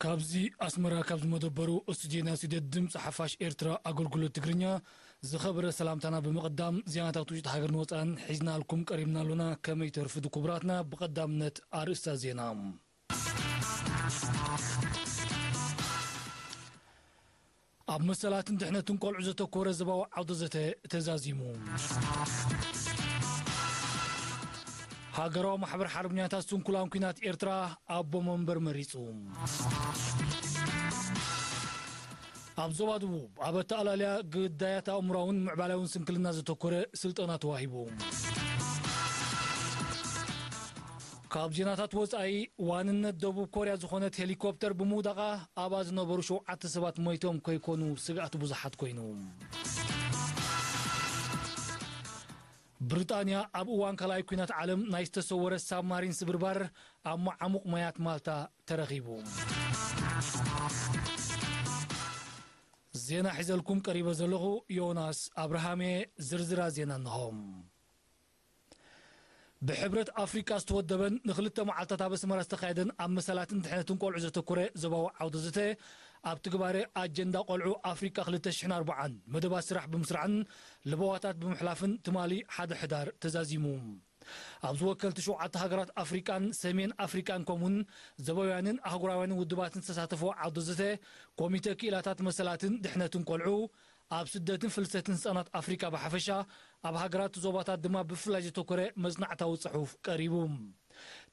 ካብዚ ኣስመራ ካብ ዝመደበሩ ስቱድዮና ስደት ድምፂ ሓፋሽ ኤርትራ ኣገልግሎት ትግርኛ ዝኸበረ ሰላምታና ብምቕዳም፣ ዜናታት ውሽጢ ሃገርን ወፃእን ሒዝናልኩም ቀሪብና ኣሎና። ከመይ ተርፍዱ ክቡራትና? ብቐዳምነት ኣርእስታ ዜና። ኣብ መሰላትን ድሕነትን ቆልዑ ዘተኮረ ዞባዊ ዓውደ ዘተ ተዛዚሙ። ሃገራዊ ማሕበር ሓርበኛታት ስንኩላን ኲናት ኤርትራ ኣቦ መንበር መሪጹ። ኣብ ዞባ ደቡብ ኣብ ኣተኣላልያ ግዳያት ኣእምሮኣውን ምዕባላውን ስንክልና ዘተኮረ ስልጠና ተዋሂቡ። ካብ ዜናታት ወጻኢ፣ ዋንነት ደቡብ ኮርያ ዝኾነት ሄሊኮፕተር ብምውዳቓ ኣብኣ ዝነበሩ ሸውዓተ ሰባት ሞይቶም ከይኮኑ ስግኣት ብዙሓት ኮይኑ። ብሪጣንያ ኣብ እዋን ካልኣይ ኲናት ዓለም ናይ ዝተሰወረ ሳብማሪን ስብርባር ኣብ መዓሙቕ ማያት ማልታ ተረኺቡ። ዜና ሒዘልኩም ቀሪበ ዘለኹ ዮናስ ኣብርሃም እየ። ዝርዝራ ዜና እንሆ። ብሕብረት ኣፍሪቃ ዝተወደበን ንኽልተ መዓልታት ኣብ ኣስመራ ዝተኻየደን ኣብ መሰላትን ድሕነትን ቆልዑ ዘተኮረ ዞባዊ ዓውደ ዘተ፣ ኣብ ትግባረ ኣጀንዳ ቆልዑ ኣፍሪቃ ክልተ ሽሕን ኣርባዓን መደባት ስራሕ ብምስራዕን ለበዋታት ብምሕላፍን ትማሊ ሓደ ሕዳር ተዛዚሙ። ኣብዚ ወከልቲ ሸውዓተ ሃገራት ኣፍሪቃን ሰሜን ኣፍሪቃን ከምኡውን ዞባውያንን ኣህጉራውያንን ውድባትን ዝተሳተፈ ዓውደ ዘተ፣ ኮሚተ ክኢላታት መሰላትን ድሕነትን ቆልዑ ኣብ ስደትን ፍልሰትን ህጻናት ኣፍሪቃ ብሓፈሻ፣ ኣብ ሃገራት ዞባታት ድማ ብፍላይ ዘተኮረ መጽናዕታዊ ጽሑፍ ቀሪቡ።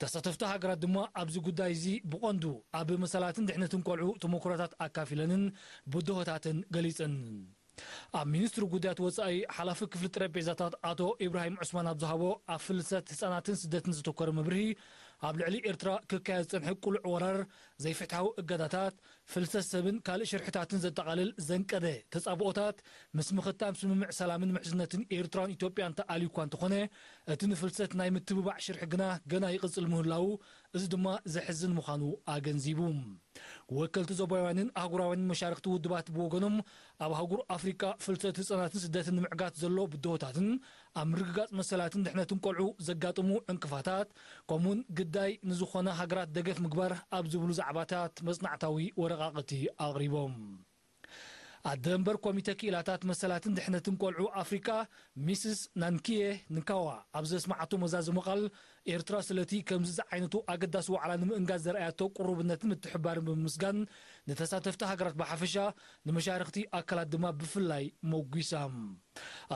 ተሳተፍቲ ሃገራት ድማ ኣብዚ ጉዳይ እዚ ብቐንዱ ኣብ መሰላትን ድሕነትን ቆልዑ ተመኩሮታት ኣካፊለንን ብድሆታተን ገሊጸን። ኣብ ሚኒስትሪ ጉዳያት ወጻኢ ሓላፊ ክፍሊ ጠረጴዛታት ኣቶ ኢብራሂም ዑስማን ኣብ ዝሃቦ ኣብ ፍልሰት ህጻናትን ስደትን ዘተኮረ መብርሂ፣ ኣብ ልዕሊ ኤርትራ ክካየድ ዝጸንሐ ቅሉዕ ወራር፣ ዘይፍትሓዊ እገዳታት፣ ፍልሰት ሰብን ካልእ ሽርሕታትን ዘጠቓልል ዘንቀደ ተጻብኦታት፣ ምስ ምኽታም ስምምዕ ሰላምን ምሕዝነትን ኤርትራን ኢትዮጵያን ተኣልዩ እኳ እንተኾነ፣ እቲ ንፍልሰት ናይ ምትብባዕ ሽርሒ ግና ገና ይቕጽል ምህላዉ፣ እዚ ድማ ዘሕዝን ምዃኑ ኣገንዚቡ። ወከልቲ ዞባውያንን ኣህጉራውያንን መሻርኽቲ ውድባት ብወገኖም፣ ኣብ ኣህጉር ኣፍሪቃ ፍልሰት ህጻናትን ስደትን ንምዕጋት ዘሎ ብድሆታትን ኣብ ምርግጋጽ መሰላትን ድሕነትን ቆልዑ ዘጋጥሙ ዕንቅፋታት፣ ከምኡውን ግዳይ ንዝኾና ሃገራት ደገፍ ምግባር ኣብ ዝብሉ ዛዕባታት መጽናዕታዊ ወረቓቕቲ ኣቕሪቦም። ኣደ መንበር ኮሚተ ክኢላታት መሰላትን ድሕነትን ቆልዑ ኣፍሪቃ ሚስስ ናንኪየ ንካዋ ኣብ ዘስማዓቶ መዛዘሚ ቃል፣ ኤርትራ ስለቲ ከምዚ ዝዓይነቱ ኣገዳሲ ዋዕላ ንምእንጋድ ዘርኣያቶ ቅሩብነትን ምትሕብባርን ብምምስጋን፣ ንተሳተፍቲ ሃገራት ብሓፈሻ፣ ንመሻርኽቲ ኣካላት ድማ ብፍላይ ሞጒሳ።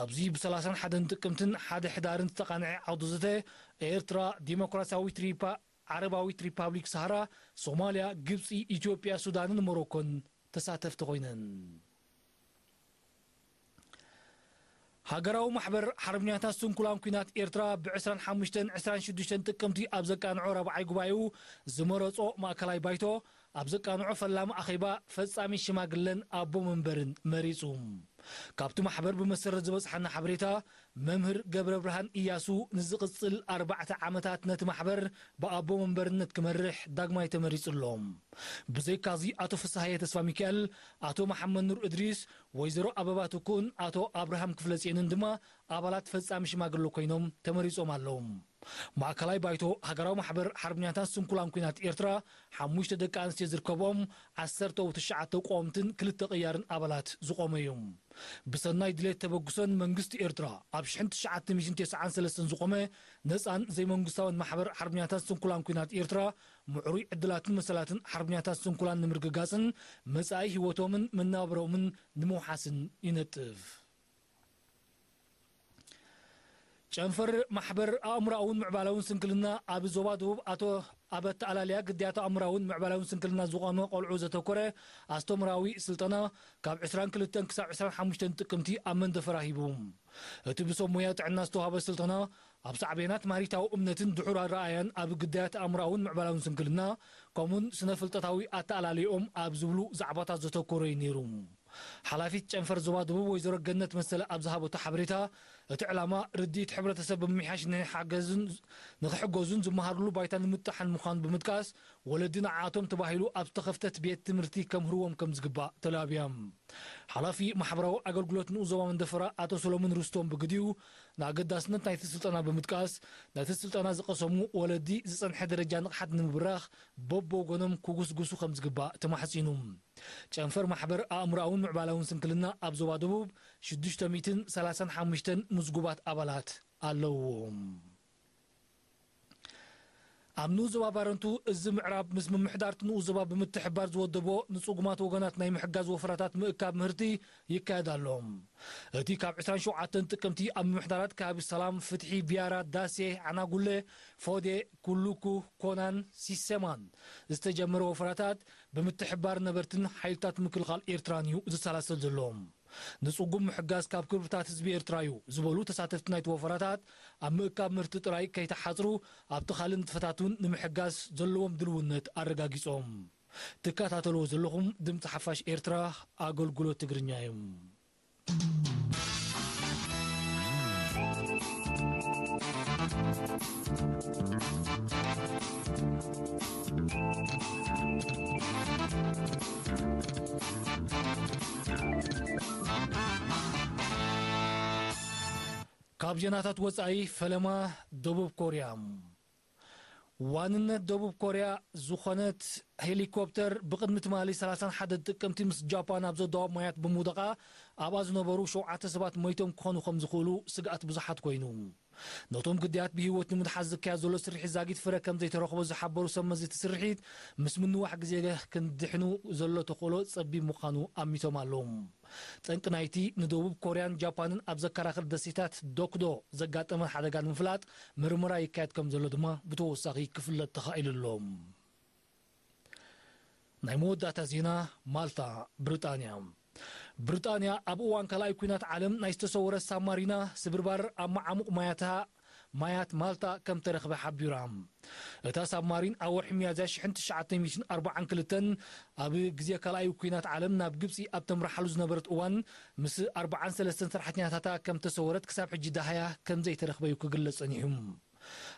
ኣብዚ ብሰላሳን ሓደን ጥቅምትን ሓደ ሕዳርን ዝተቓንዐ ዓውደ ዘተ፣ ኤርትራ፣ ዲሞክራሲያዊት ሪፓ-፣ ዓረባዊት ሪፓብሊክ ሰሃራ፣ ሶማልያ፣ ግብጺ፣ ኢትዮጵያ፣ ሱዳንን ሞሮኮን ተሳተፍቲ ኮይነን። ሃገራዊ ማሕበር ሓርበኛታት ስንኩላን ኲናት ኤርትራ ብ ዕስራን ሓሙሽተን ዕስራን ሽዱሽተን ጥቅምቲ ኣብ ዘቃንዖ ራብዓይ ጉባኤኡ ዝመረጾ ማእከላይ ባይቶ፣ ኣብ ዘቃንዖ ፈላሚ ኣኼባ ፈጻሚ ሽማግለን ኣቦ መንበርን መሪጹ። ካብቲ ማሕበር ብመሰረት ዝበጽሓና ሓበሬታ፣ መምህር ገብረብርሃን ኢያሱ ንዝቕጽል ኣርባዕተ ዓመታት ነቲ ማሕበር ብኣቦ መንበርነት ክመርሕ ዳግማይ ተመሪጹ ኣሎ። ብዘይካዚ ኣቶ ፍስሃየ ተስፋ ሚካኤል፣ ኣቶ መሓመድ ኑር እድሪስ፣ ወይዘሮ ኣበባ ትኩእን ኣቶ ኣብርሃም ክፍለጽዮንን ድማ ኣባላት ፈጻሚ ሽማግለ ኮይኖም ተመሪጾም ኣለዉ። ማእከላይ ባይቶ ሃገራዊ ማሕበር ሓርበኛታት ስንኩላን ኲናት ኤርትራ፣ ሓሙሽተ ደቂ ኣንስትዮ ዝርከብኦም ዓሰርተ ወትሽዓተ ቀወምትን ክልተ ቅያርን ኣባላት ዝቖመ እዩ። ብሰናይ ድሌት ተበግሶን መንግስቲ ኤርትራ ኣብ ሽሕን ትሽዓተ ሚእትን ተስዓን ሰለስተን ዝቖመ ነጻን ዘይመንግስታውን ማሕበር ሓርበኛታት ስንኩላን ኲናት ኤርትራ፣ ምዕሩይ ዕድላትን መሰላትን ሓርበኛታት ስንኩላን ንምርግጋጽን መጻኢ ህይወቶምን መናብሮምን ንምውሓስን ይነጥፍ። ጨንፈር ማሕበር ኣእምሮኣውን ምዕባላውን ስንክልና ኣብ ዞባ ደቡብ ኣቶ ኣብ ኣተኣላልያ ግዳያት ኣእምሮኣውን ምዕባላውን ስንክልና ዝቖመ ቆልዑ ዘተኮረ ኣስተምህሮኣዊ ስልጠና ካብ ዕስራን ክልተን ክሳብ ዕስራን ሓሙሽተን ጥቅምቲ ኣብ መንደፈራ ሂቡ። እቲ ብሰብ ሞያ ጥዕና ዝተዋህበ ስልጠና ኣብ ሳዕቤናት ማሪታዊ እምነትን ድሑር ኣረኣእያን ኣብ ግዳያት ኣእምሮኣውን ምዕባላውን ስንክልና ከምኡን ስነ ፍልጠታዊ ኣተኣላልይኦም ኣብ ዝብሉ ዛዕባታት ዘተኮረ እዩ ነይሩ። ሓላፊት ጨንፈር ዞባ ደቡብ ወይዘሮ ገነት መሰለ ኣብ ዝሃበቶ ሓበሬታ፣ እቲ ዕላማ ርድኢት ሕብረተሰብ ብምምሕያሽ ንሓገዝን ንክሕገዙን ዝመሃርሉ ባይታ ንምጥሓን ምዃኑ ብምጥቃስ፣ ወለዲ ንዓኣቶም ተባሂሉ ኣብ ዝተኸፍተት ቤት ትምህርቲ ከምህርዎም ከም ዝግባእ ተላብያ። ሓላፊ ማሕበራዊ ኣገልግሎት ንኡስ ዞባ መንደፈራ ኣቶ ሰሎሞን ሩስቶም ብግዲኡ፣ ንኣገዳስነት ናይቲ ስልጠና ብምጥቃስ፣ ነቲ ስልጠና ዝቐሰሙ ወለዲ ዝጸንሐ ደረጃ ንቕሓት ንምብራኽ በብወገኖም ክጉስጉሱ ከም ዝግባእ ተማሕጺኑ። ጨንፈር ማሕበር ኣእምሮኣውን ምዕባላውን ስንክልና ኣብ ዞባ ደቡብ ሽዱሽተ ሚእትን ሰላሳን ሓሙሽተን ምዝጉባት ኣባላት ኣለዎ። ኣብ ንኡስ ዞባ ባረንቱ፣ እዚ ምዕራብ ምስ ምምሕዳር እቲ ንኡስ ዞባ ብምትሕብባር ዝወደቦ ንጽጉማት ወገናት ናይ ምሕጋዝ ወፈራታት ምእካብ ምህርቲ ይካየድ ኣሎ። እቲ ካብ ዕስራን ሸውዓተን ጥቅምቲ ኣብ ምምሕዳራት ከባቢ ሰላም፣ ፍትሒ፣ ቢያራ፣ ዳሴ፣ ዓናጉለ፣ ፎዴ፣ ኩሉኩ፣ ኮናን ሲሰማን ዝተጀመረ ወፈራታት ብምትሕብባር ነበርትን ሓይልታት ምክልኻል ኤርትራን እዩ ዝሰላሰል ዘሎ። ንጽጉም ምሕጋዝ ካብ ክብርታት ህዝቢ ኤርትራ እዩ ዝበሉ ተሳተፍቲ ናይቲ ወፈራታት፣ ኣብ ምእካብ ምህርቲ ጥራይ ከይተሓጽሩ ኣብቲ ካልእ ንጥፈታት እውን ንምሕጋዝ ዘለዎም ድልውነት ኣረጋጊጾም። ትከታተልዎ ዘለኹም ድምፂ ሓፋሽ ኤርትራ ኣገልግሎት ትግርኛ እዩ። ካብ ዜናታት ወጻኢ፣ ፈለማ ደቡብ ኮርያ። ዋንነት ደቡብ ኮርያ ዝኾነት ሄሊኮፕተር ብቕድሚ ትማሊ ሰላሳን ሓደን ጥቅምቲ ምስ ጃፓን ኣብ ዘዳወብ ማያት ብምውደቓ ኣብኣ ዝነበሩ ሸውዓተ ሰባት ሞይቶም ክኾኑ ከም ዝኽእሉ ስግኣት ብዙሓት ኮይኑ። ነቶም ግዳያት ብህይወት ንምድሓን ዝካየድ ዘሎ ስርሒት ዛጊት ፍረ ከም ዘይተረኽቦ ዝሓበሩ ሰብ መዚ እቲ ስርሒት፣ ምስ ምንዋሕ ግዜ ክንድሕኑ ዘሎ ተኽእሎ ጸቢብ ምዃኑ ኣሚቶም ኣለዉ። ጠንቂ ናይቲ ንደቡብ ኮርያን ጃፓንን ኣብ ዘከራኽር ደሴታት ዶክዶ ዘጋጠመ ሓደጋ ንምፍላጥ ምርመራ ይካየድ ከም ዘሎ ድማ ብተወሳኺ ክፍለጥ ተኻኢሉ ኣሎ። ናይ መወዳእታ ዜና፣ ማልታ፣ ብሪጣንያ። ብሪጣንያ ኣብ እዋን ካልኣይ ኲናት ዓለም ናይ ዝተሰወረ ሳብማሪና ስብርባር ኣብ መዓሙቕ ማያታ ማያት ማልታ ከም ተረኽበ ሓቢራ። እታ ሳብማሪን ኣብ ወርሒ ሚያዝያ ሽሕን ትሽዓተ ሚእትን ኣርባዓን ክልተን ኣብ ግዜ ካልኣይ ኲናት ዓለም ናብ ግብጺ ኣብ ተምርሓሉ ዝነበረት እዋን ምስ ኣርባዓን ሰለስተን ሰራሕተኛታታ ከም ተሰወረት ክሳብ ሕጂ ደሃያ ከም ዘይተረኽበ እዩ ክግለጽ ጸኒሑ።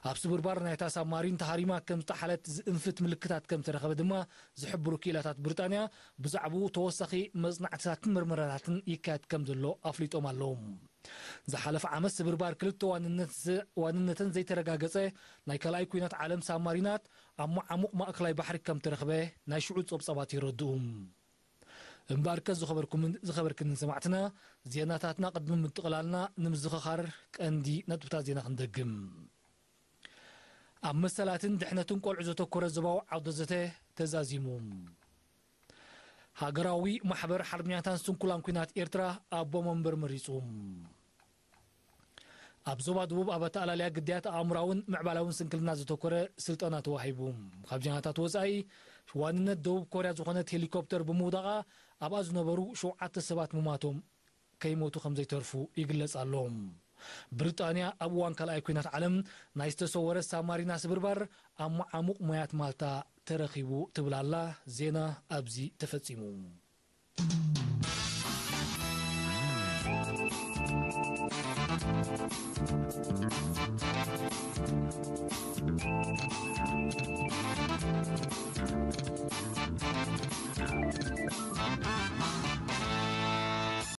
ኣብ ስብርባር ናይታ ሳብማሪን ተሃሪማ ከም ዝተሓለት ዝእንፍት ምልክታት ከም ተረኸበ ድማ ዝሕብሩ ክኢላታት ብሪጣንያ፣ ብዛዕባኡ ተወሳኺ መጽናዕትታትን ምርመራታትን ይካየድ ከም ዘሎ ኣፍሊጦም ኣለዉ። ዝሓለፈ ዓመት ስብርባር ክልተ ዋንነት ዘ-፣ ዋንነተን ዘይተረጋገጸ ናይ ካልኣይ ኲናት ዓለም ሳብማሪናት ኣብ መዓሙቕ ማእከላይ ባሕሪ ከም ተረኽበ ናይ ሽዑ ጸብጻባት የረድኡ። እምበኣርከ ዝኸበርኩምን ዝኸበርክንን ሰማዕትና፣ ዜናታትና ቅድሚ ምጥቕላልና ንምዝኽኻር ቀንዲ ነጥብታት ዜና ክንደግም። ኣብ መሰላትን ድሕነትን ቆልዑ ዘተኮረ ዞባዊ ዓውደ ዘተ ተዛዚሙ። ሃገራዊ ማሕበር ሓርበኛታን ስንኩላን ኲናት ኤርትራ ኣቦ መንበር መሪጹ። ኣብ ዞባ ደቡብ ኣብ ኣተኣላልያ ግዳያት ኣእምራውን ምዕባላውን ስንክልና ዘተኮረ ስልጠና ተዋሂቡ። ካብ ዜናታት ወጻኢ፣ ዋንነት ደቡብ ኮርያ ዝኾነት ሄሊኮፕተር ብምውዳቓ ኣብኣ ዝነበሩ ሸውዓተ ሰባት ምማቶም ከይሞቱ ከም ዘይተርፉ ይግለጽ ኣሎ። ብሪጣንያ ኣብ እዋን ካልኣይ ኲናት ዓለም ናይ ዝተሰወረ ሳብማሪና ስብርባር ኣብ መዓሙቕ ማያት ማልታ ተረኺቡ ትብል ኣላ። ዜና ኣብዚ ተፈጺሙ።